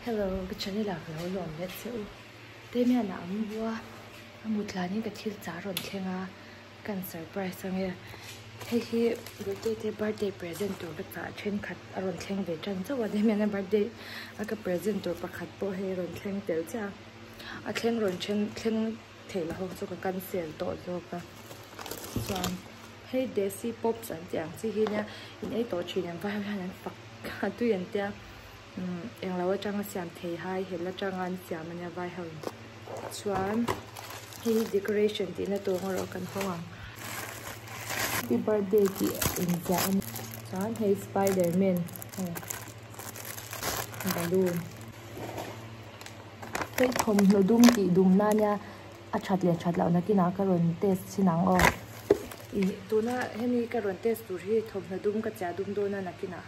Hello ka channel ah ka lo lawm leh che u Damian ah an bua a mut hlanin ka thil chah rawn thleng a kan surprise ang e hei hi birthday te birthday present tur ka chah thenkhat a rawn thleng ve tan chauh a Damian a birthday a ka present tur pakhat pawh hei a rawn thleng tel chiah a a thleng rawn then thleng theih loh ho chu ka cancel tawh zawk a chuan hei desi pops an tih ang chi hi nia in ei tawh thin ang vai ho hian an fak a tui an tia umm englo atanga siam thei hai hel atanga an siam ania vai ho in chuan hei hi decoration tih na tur erawh kan hawng ang happy birthday tih inziah a nia chuan hei spiderman hei balloon. Hei thawmhnaw dum tih dum na nia a that leh that loh nakinah ka rawn test chhin ang aw. Ih tuna hemi ka rawn test tur hi thawmhnaw dum ka chiah dum dawn a nakinah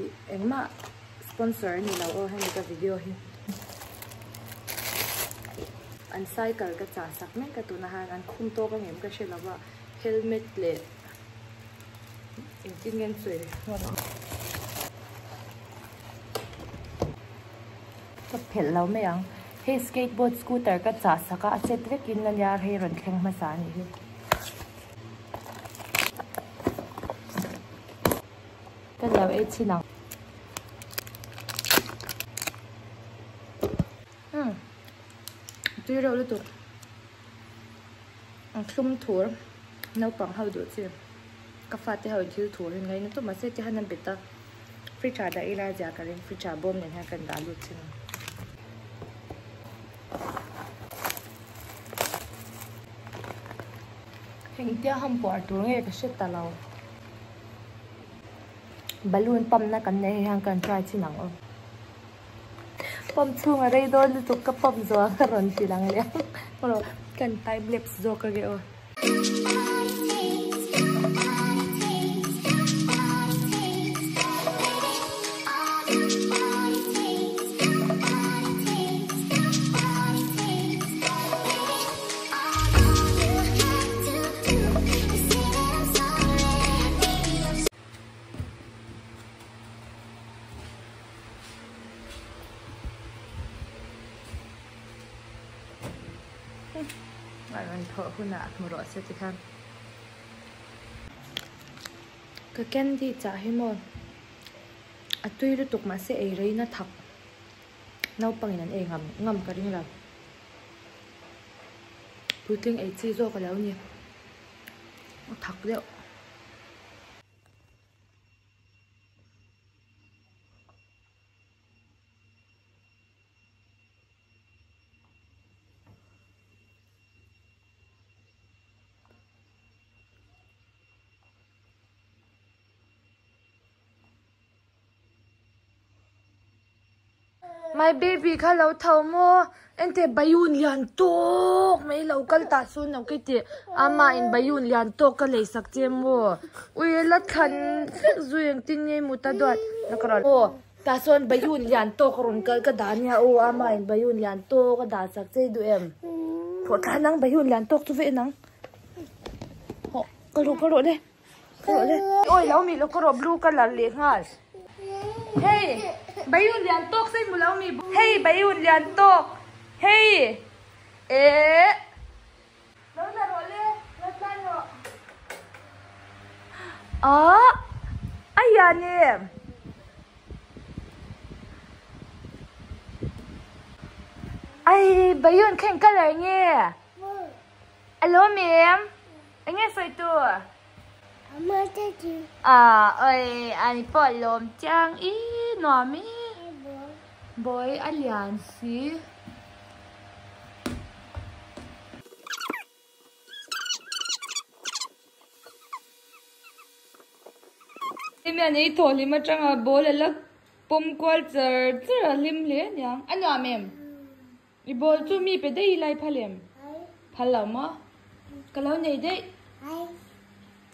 ih engmah sponsor a ni lo aw hemi ka video hi. An cycle ka chah sak mek a tunah hian an khum tawk ang em ka hre lo a helmet leh engtin nge an sawi nghal ang. Ka phelh lo mai ang. Hei skateboard scooter ka chah sak a, a set vekin ania hei rawn thleng hmasa a nih hi. Ka lo ei chhin ang. Umm tui reuh lutuk. Ang thlum thur naupang ho duh chi. Ka fate ho in thil thur hi ngaina tawp mahse tihian an bet a. Fridge ah dah ila zia ka ring fridge ah bawm nen hian kan dah lut thin. Engtia ham puar tur nge ka hre ta lo. Balloon pump na kan neih hian kan try chin ang aw. Pump chhung a rei dawn lutuk ka pump zawh ang ka rawn ti lang leh ang. Kan time lapse zawk ange aw. A rawn thawh hunah hmu rawh se tikhan ka candy chah hi maw a tui lutuk mahse ei rei na thak naupangin an ei ngam ngam ka ring lo puitling ei chi zawk a lo ni a thak deuh. My baby kha lo tho maw ente bayun lian tawk mai lo kal tah sawn lo ka ti ama in bayun lian tawk ka lei sak che maw ui la thlan vek zui engtin nge i mut a duat aw. Tah chuan Bayun lian tawk a rawn kal ka dah nia aw a mahin Bayun lian tawk a dah chak che i duh em? Hawh thla nang Bayun lian tawk chu ve nang. Hawh ka rawh ka rawh le ka rawh le. Awi lo mi lo ka rawh blue colour leh nghal. Hei Bayun lian tawk sei mu lo mi hei Bayun lian tawk hei eh. Lo la rawh le lo tlai rawh. Ah a hian em. Ai bayun kha eng colour nge? A lawm em? Eng nge sawi tu? Ah oi ani pawh a lawm chiang i nuam i. Bawi a lian si. Hemi an ei thaw hlim atanga ball a la pawm kual char char a hlim hle aniang. A nuam em? I ball chu mi pe daih ila i phal em? Phal lo maw? Ka lo nei daih.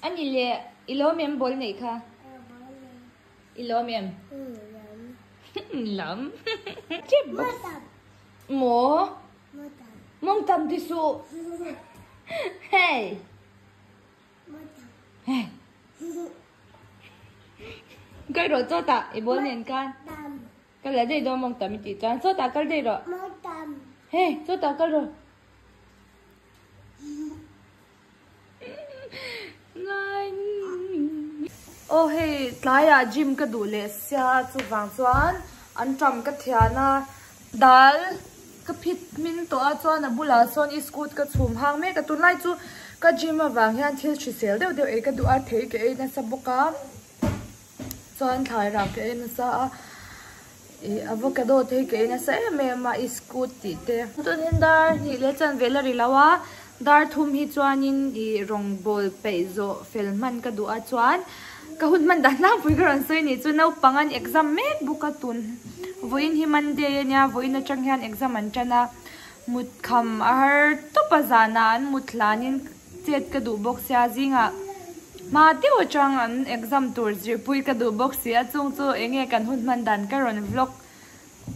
A ni le, i lawm em ball neih kha? I lawm em? Lawm. Maw? Mawng tam ti suh. Hey. Hey. Kai rawh chaw tah i ball nen khan. Kal leh daih dawn mawngtam i tih chuan sawtah kal daih rawh. Mawngtam. Hei sawtah kal rawh. Aw hei tlaiah gym ka duh leh sia chuvang chuan an ṭam ka thian a dal ka phit hmin tawh a chuan a bulah sawn iskut ka chhum hang mek a tunlai chu ka gym avang hian thil hrisel deuh deuh ei ka duh a thei ka ei nasa bawk a. Chuan thlai rah ka ei nasa a, ih avocado te hi ka ei nasa em em a iskut tih te. Chuan dar hnih leh chanve la ri lo a, dar thum hi chuanin ih rawngbawl peih zawh fel hman ka duh a chuan ka hun hman dan tlangpui ka rawn sawi anih chu naupang an exam mek bawk a tun vawiin hi Monday ania vawiin atang hian exam an tan a mut kham a har tawp a zanah an mut hlanin Chet ka duh bawk sia zingah hma deuh atang an exam tur zirpui ka duh bawk si a chung chu enge kan hun hman dan ka rawn vlog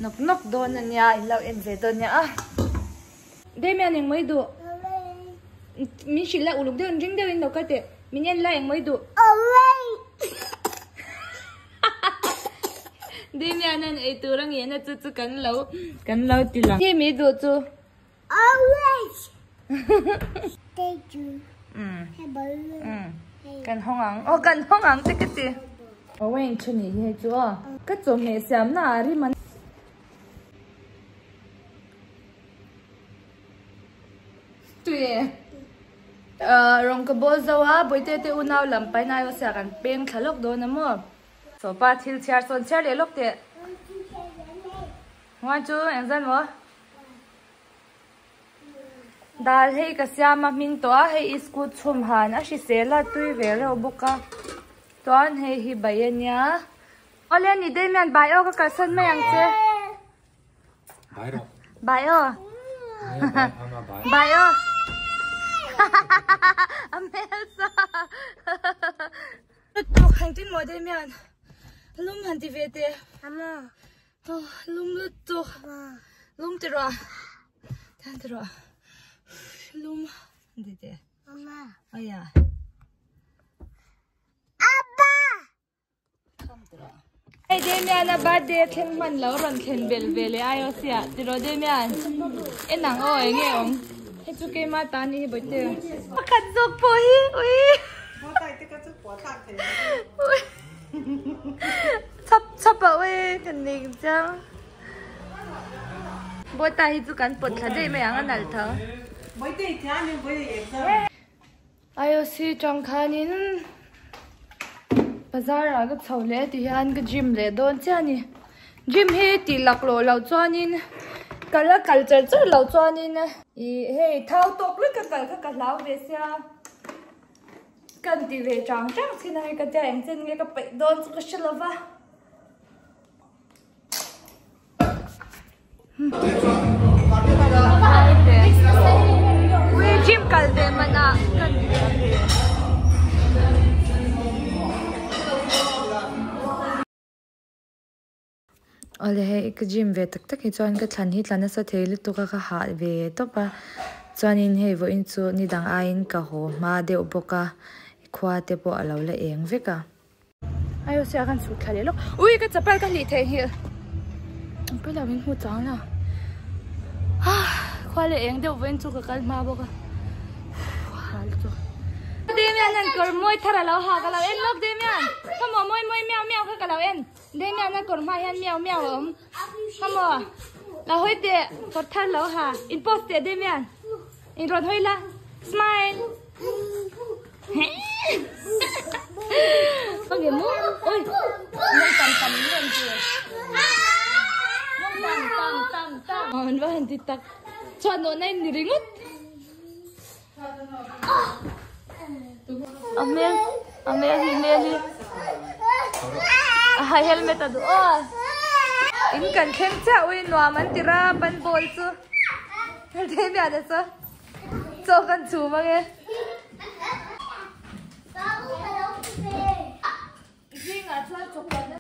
nawk nawk dawn ania in lo en ve dawn nia a Damian eng mai duh min hrilh la uluk deuhin ring deuhin lo kal teh min en la eng mai duh Damian an ei tur a ngen a chu chu kan lo kan lo ti lang hi mi duh chu. Orange. Thank you. Kan hawng ang. Aw kan hawng ang te ka ti. Orange a nih hi hei chu aw. Ka chawhmeh siamna ah rim an. Tui e. Rawng ka bawl zo a, Bawihte te unau lam paina aiawh sia kan peng thla lawk dawn a maw. Sawpa thil chhiar sawn chhiar leh lawk teh. One two engzat maw? Dal hei ka siam a hming tawh a hei iskut chhum han a hrisel a tui ve reuh bawk a chuan hei hi bai a nia awle ni Damian bai aw ka kalsan mai ang che bai rawh bai aw bai aw a hmel sa lutuk han tin maw Damian lum han ti ve teh Lum lutuk lum ti rawh tan ti rawh lum ti te aya Abba Hei Damian a birthday thleng hman lo rawn thlen bel ve leh ai aw sia ti rawh Damian en ang aw eng nge awm hei chu keima ta ni hi bawihte pakhat zawk pawh hi ui ui Chhap chhap a ui kan ning chiang. Bawta hi chu kan pawt thla daih mai ang a nalh tho. IOC tang khanin bazar ah ka chho leh ti hian ka gym leh dawn chiah a ni. Gym hi tih laklawh loh chuanin kal a kal char char loh chuanin ih hei thau tawk lek ka kal kha ka hlau ve sia. Kan ti ve chang chang chin a hei ka tia eng chen nge ka peih dawn chu ka hre lo va. Ui gym kal ve man ah kan ti ve. Awle hei ka gym ve tak tak hi chuan ka thlan hi tla nasa thei lutuk a ka hah ve tawp a chuanin hei vawiin chu ni dang aiin ka haw hma deuh bawk a khua te pawh a lo la eng vek a. Aiaw sia kan chhuk thla leh lawk ui ka chapal ka hlih theih nghilh ang pawh lo in hmu chang la khua leh eng deuh vawiin chu ka kal hma bawk a hal chu. Damian an kawr mawi thar a lo ha ka lo en lawk Damian khawmaw mawi mawi miau miau kha ka lo en. Damian a kawr hma hian miau miau a awm. Come on. La hawi teh kawr thar lo ha. In post teh Damian. In rawn hawi la. Smile. Có nghĩa mu. Ôi. Mong tầm tầm luôn kìa. Mong tầm tầm tầm tầm. Ờ, nó hình thì tắc. Cho nó này ni ringut. A hmel a hmel hi hmel hi a helmet a duh aw in kan thleng chiah ui nuam an ti ra ban ball chu Damian a chu chaw kan chhum ange. Zingah chuan chocolate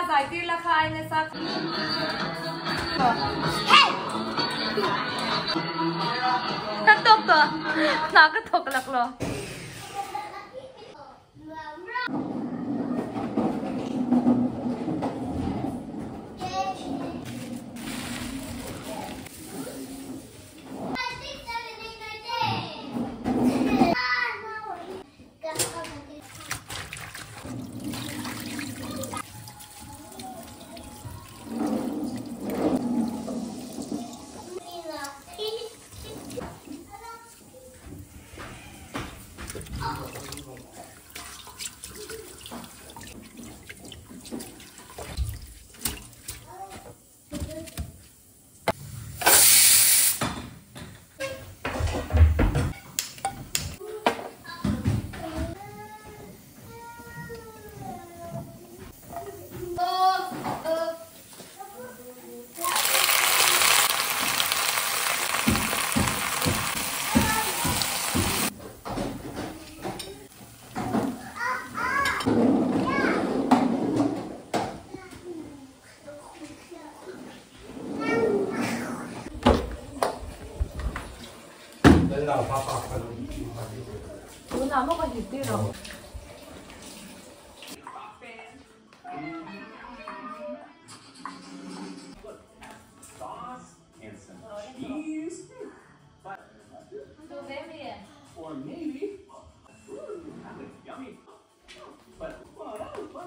Zaitir la kha ai na sak. Hey! Ka tok to. Na ka thok lak lo. And some cheese. Or maybe, ooh, that looks yummy. But well, that was fun.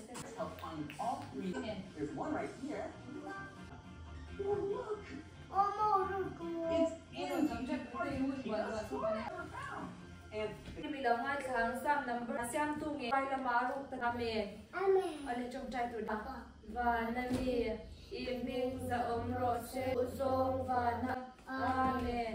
Let's help find all three. There's one right here. Oh, look. It's in and Amen.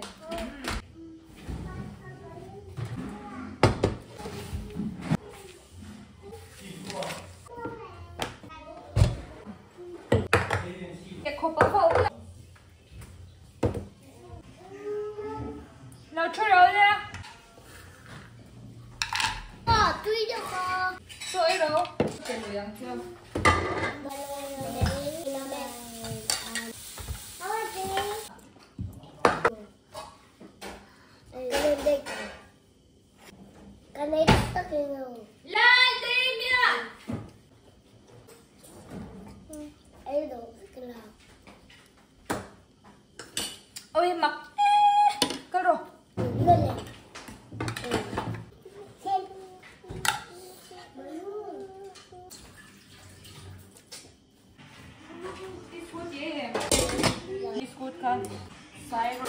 Ôi mặc cơ rồi. Biscuit ka sai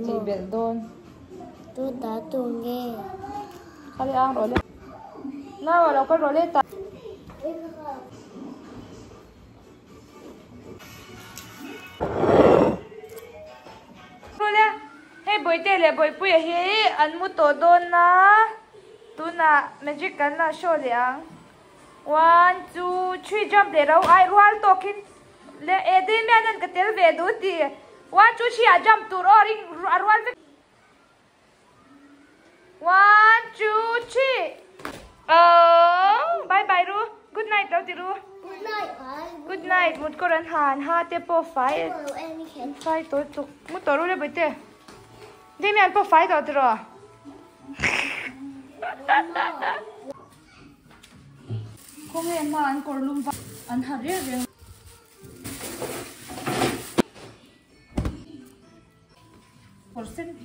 Cái biển đôn. Tôi đã tù nghe. Cái ăn rồi lên. Nào đâu có rồi lên ta. Rồi lên. Hey boy tê lệ boy pui hi ăn mu tổ đôn na. Tu na magic kan na show liang. 1 2 3 jump le rau ai rual tokin le e de me anan ka tel ve du ti. 1 2 3 a jump tur o ring rual ve. 1 2 3. Oh, bye bye ru. Good night rau ti ru. Good night. Good night. Mut koran han ha te po fai. Fai to tuk. Mut to ru le bete. De me an po fai to ti ro. Không nghe mà anh còn lum vào anh hạt riêng riêng. Percent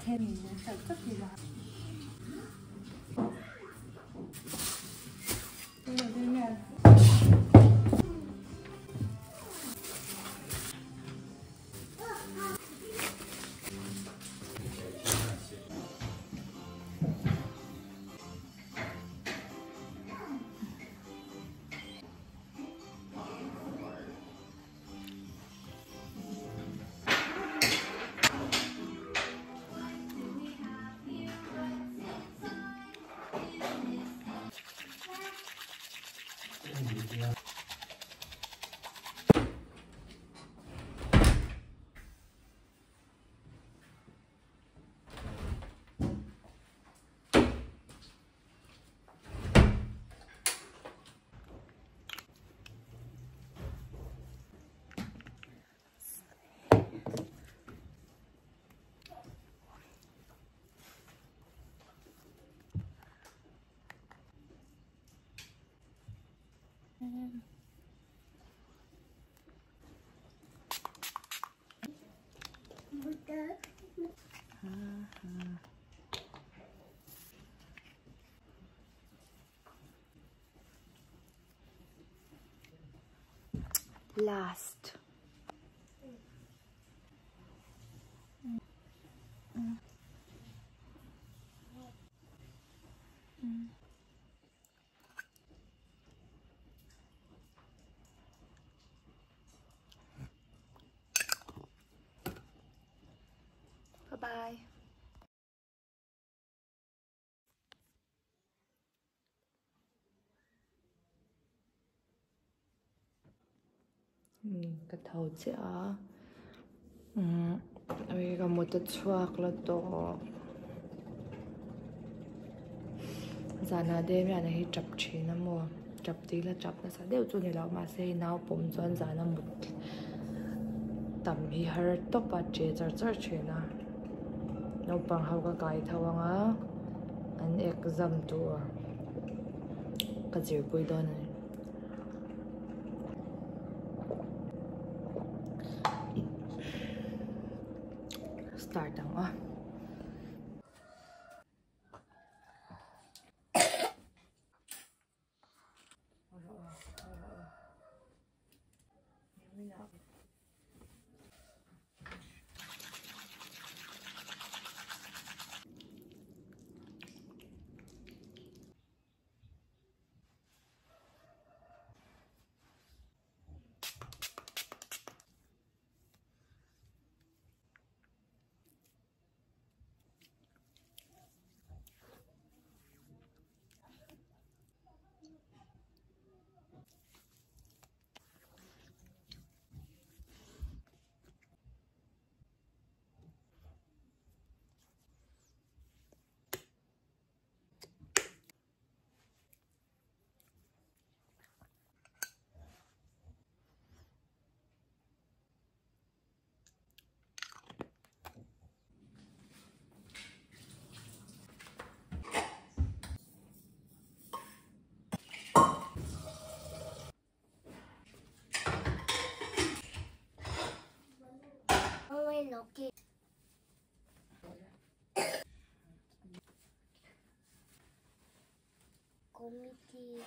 thêm sạch rất là. Last. Bye bye. Ka tho chiah a umm ka mut a chhuak la tawh zanah Damian-a hi tap thin a maw tap tih ila tap nasa deuh chu a ni lo mahse hei nau pawm chuan zana mut tam hi har tawp a che char char thin a naupang ho ka kai tho ang a an exam tur ka zirpui dawn a ni. Start ang a. Committee.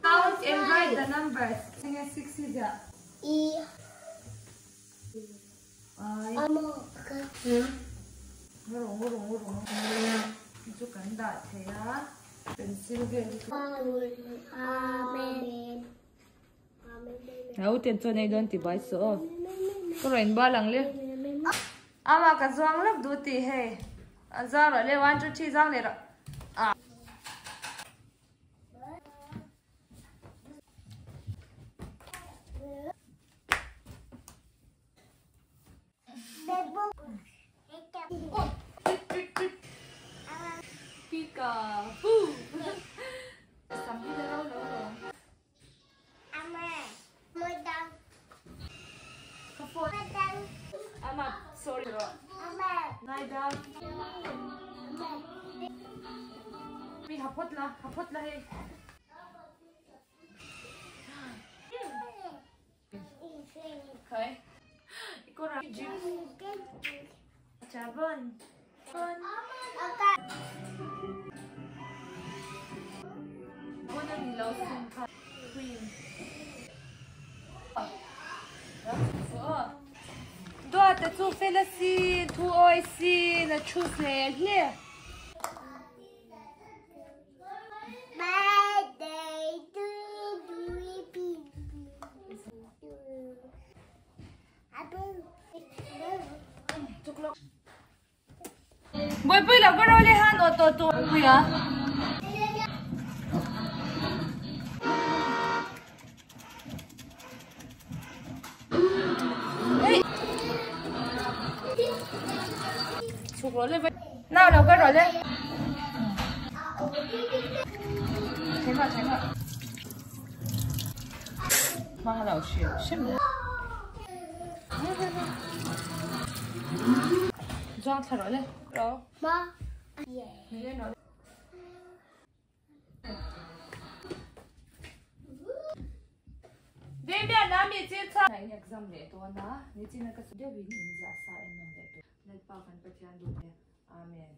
Count and write the numbers. 6 is a E. I. Ama ka zuang lak du ti hei. Zang rawh le one two three zang leh rawh. Ah. Peekaboo. Sam hi la ro lo lawm. Ka phone. Ama sorry rawh. Ngaidam. Mi ha phawt la, ha phawt la hei. Khai. I kawr ah. Chabon. Bon a ni lo sin kha. Cream. Duat a chu fel a sin, thu awi sin, a thu hle hle. Buaipui loh ka rawh le han aw tawh tawh pui a. Chhuk rawh le vai. Nau lo ka rawh le. Chheng rawh chheng rawh. Hma lo hrim hrim. Zuang thla rawh le. Rawh. Ma. Damian a mi chil chha. In exam leh dawn a, nichina ka deuh in in ziah sa en nawm leh tur. Lalpa kan Pathian duh e. Amen.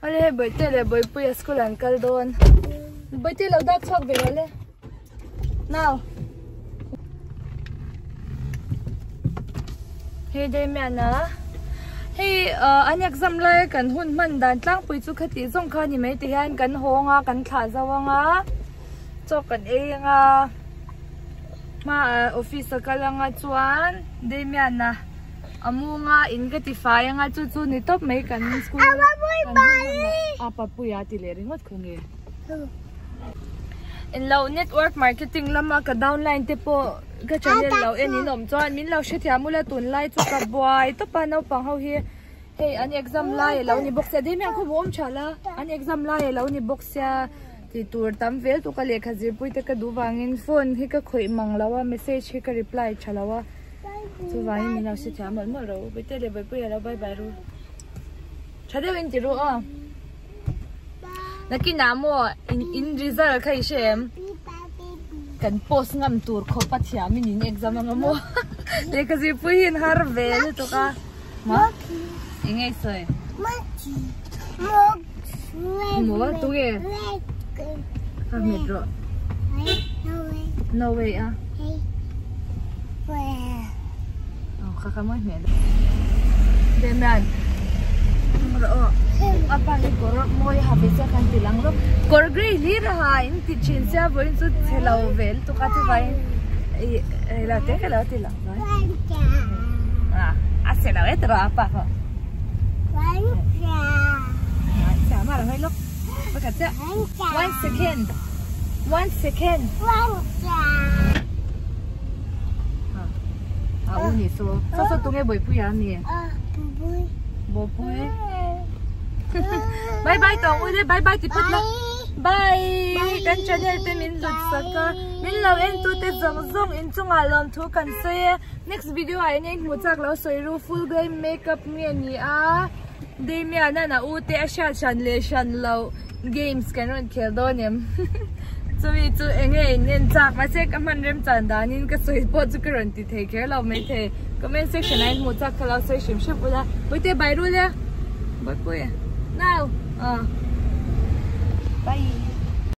Awle hei Bawihte leh Bawihpuia school an kal dawn. Bawihte lo dak chhuak ve rawh le. Nau. Hei Damian a. Hei an exam lai kan hun hman dan tlangpui chu khati zawng kha ni mai ti hian kan hawng a kan thlah zo anga chaw kan ei anga hma ah office a kal anga chuan Damian a a munga in ka ti fai anga chu chu ni tawp mai kan school kan hun hman a papuia ti leh ringawt khaw nge. Englo network marketing lama ka downline te pawh ka channel lo en in awm chuan min lo hrethiam ula tunlai chu ka buai tawp a naupang ho hi hei an exam lai alo ni bawk sia damian khaw awm tha la an exam lai alo ni bawk sia tih tur tam vel tuk a lehkha zirpui te ka duh vangin phone hi ka khawih mang lo a message hi ka reply tha lo a chuvangin min lo hrethiam mawlh mawlh rawh u Bawihte leh Bawihpuia lo bye bye ru tha deuhin ti ru aw. Nakinah maw in in result kha i hre em? Kan post ngam tur khawp a thiam in in exam anga maw? Lehkha zirpui hi in har ve lutuk a. Ma? Eng nge i sawi? Maw tunge? Ka hmet rawh. No way a. Aw kha kha mawi hmel. Damian rawh aw a pa hi kawr mawi ha ve sia khan ti lang rawh kawr grey hlir a ha in ti thin sia vawiin chu chhe lo ve lutuk a chuvangin ih hei lo te ka lo ti lang mai a chhe lo e tiraw a pa pawh pakhat chiah one second one second a u ni saw saw saw tunge bawihpui a mi bawihpui bye bye tawng ule bye bye ti phawt la bye kan channel te min lut sak a min lo en tu te zawng zawng in chungah lawm thu kan sawi e next video ah eng eng hmuh chak lo sawi ru full glam makeup nge ni a. Damian-a'n a u te a hriat hran leh hran loh games kan rawn khel dawn em? Chumi chu eng nge in en chak mahse ka hman rem chan danin ka sawi pawh chu ka rawn ti thei kher lo maithei. Comment section ah in hmuh chak kha lo sawi hrim hrim ula. Puite bye rul e. Bye pui. Now. Bye.